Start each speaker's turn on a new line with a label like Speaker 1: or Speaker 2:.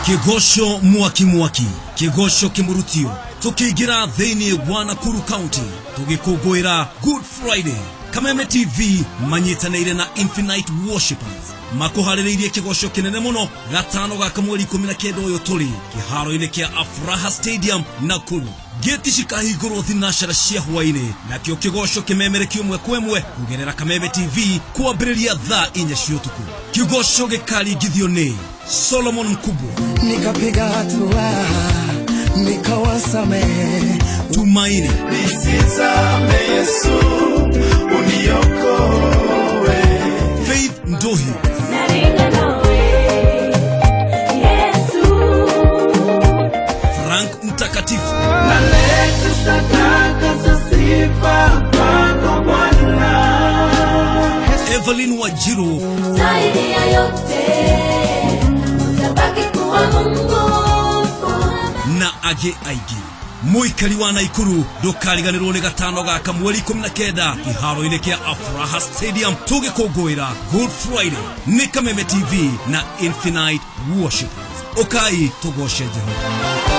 Speaker 1: Kĩgoco mwaki mwaki, kĩgoco kĩmũrutio, tũkĩingĩra thĩinĩ wa Nakuru County tũgĩkũngũĩra Good Friday. Kameme TV manyitanĩire na Infinite Worshipers makũharĩrĩirie kĩgoco kĩnene mũno gatano gaka mweri 19 ũyũ tũrĩ kĩharo-inĩ kĩa Afraha Stadium, Nakuru. Ngĩti cikahingũrwo thinacara cia hwainĩ, nakĩo kĩgoco kĩmemerekio ĩmwe kwa ĩmwe kũgerera Kameme TV kwambĩrĩria thaa 4 cia ũtukũ. Kĩgoco gĩkaringithio nĩ Solomon Mkubwa,
Speaker 2: Nikapiga hatua nikawasamehe.
Speaker 1: Tumaini,
Speaker 3: Nisizame Yesu, uniokoe.
Speaker 1: Faith Ndohi,
Speaker 4: Naringa nawe, Yesu.
Speaker 1: Frank Mtakatifu,
Speaker 3: Naleta sadaka za sifa kwako Bwana.
Speaker 1: Evelyn Wajiru
Speaker 4: Zaidi ya yote, utabaki kuwa Mungu.
Speaker 1: Na angĩ aingĩ. Mũikari wa Naikuru, ndũkariganĩrwo nĩ gatano gaka mweri 19 kĩharo-inĩ kĩa Afraha Stadium tũgĩkũngũĩra Good Friday nĩ Kameme TV na Infinite Worshipers. Ũkai tũgoce Jehova.